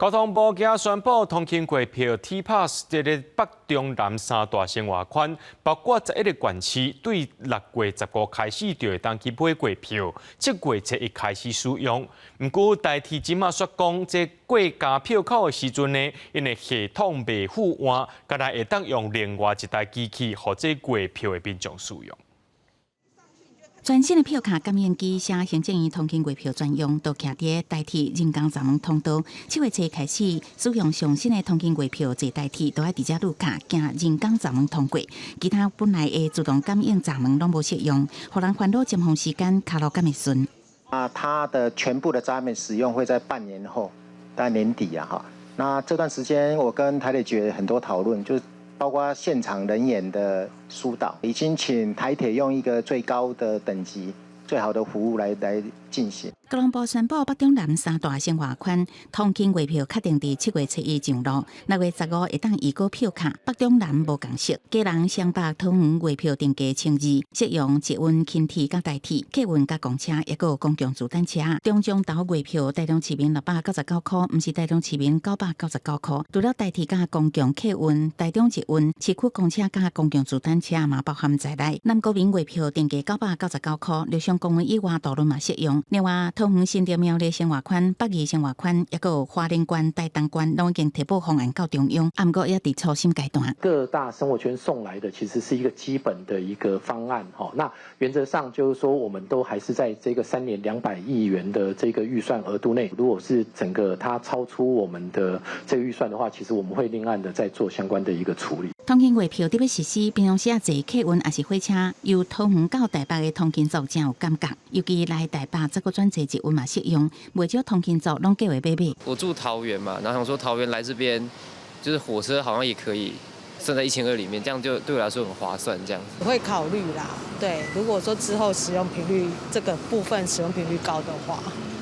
交通部今宣布，通勤月票 T-Pass 佇咧北中南三大生活圈，包括11個縣市，對6月15開始就會當去買月票，7月7日開始使用。毋過台鐵這馬煞講，這過加票口的時陣呢，𪜶的系統袂赴換，干焦會當用另外一台機器，予這月票的民眾使用。全新的票卡感應機寫行政院通勤月票專用，都徛佇台鐵人工閘門通道。7月初開始使用上新的通勤月票坐台鐵，都愛直接入卡經人工閘門通過。其他本來的自動感應閘門攏無適用，予人煩惱尖峰時間跤路敢會順。啊，它的全部的閘門使用會在半年後，大概年底啊，哈。那這段時間我跟台鐵局很多討論，就是包括現場人員的疏導，已經請台鐵用一個最高的等級、最好的服務來進行。交通部宣布，北中南三大生活圈通勤月票確定佇7月7日上路，6月15會當預購票卡。北中南無仝式，基隆、雙北、桃園月票定價1000二，適用捷運、輕鐵佮台鐵、客運佮公車，抑閣有公共自單車。中彰投月票，台中市民699塊，毋是台中市民999塊。除了台鐵佮公共客運、台中捷運、市區公車佮公共自單車嘛包含在內。南高民月票定價999塊，陸上公園以外渡輪嘛適用。另外，桃園新竹苗栗生活圈、北宜生活圈，抑閣有花蓮縣、台東縣，攏已經提報方案到中央，毋過猶佇初審階段。各大生活圈送來的其實是一個基本的一個方案，哈。那原則上就是說，我們都還是在這個3年200億元的這個預算額度內。如果是整個它超出我們的這個預算的話，其實我們會另案的再做相關的一個處理。通勤月票得欲實施，平常時啊坐客運抑是火車，由桃園到台北的通勤族誠有感覺，尤其來台北再閣轉坐捷運嘛適用，袂少通勤族攏計劃買買。我住桃園嘛，然後想說桃園來這邊，就是火車好像也可以算在1200裡面，這樣就對我來說很划算。這樣子會考慮啦，對，如果說之後使用頻率這個部分使用頻率高的話。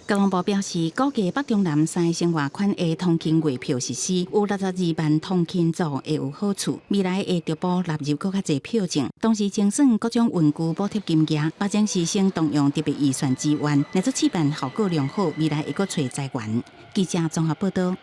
交通部表示，估計北中南三個生活圈的通勤月票實施，有62萬通勤族會有好處。未來會逐步納入閣較濟票種，同時精算各種運具補貼金額，目前是先動用特別預算支援，若做試辦效果良好，未來會閣揣資源。記者綜合報道。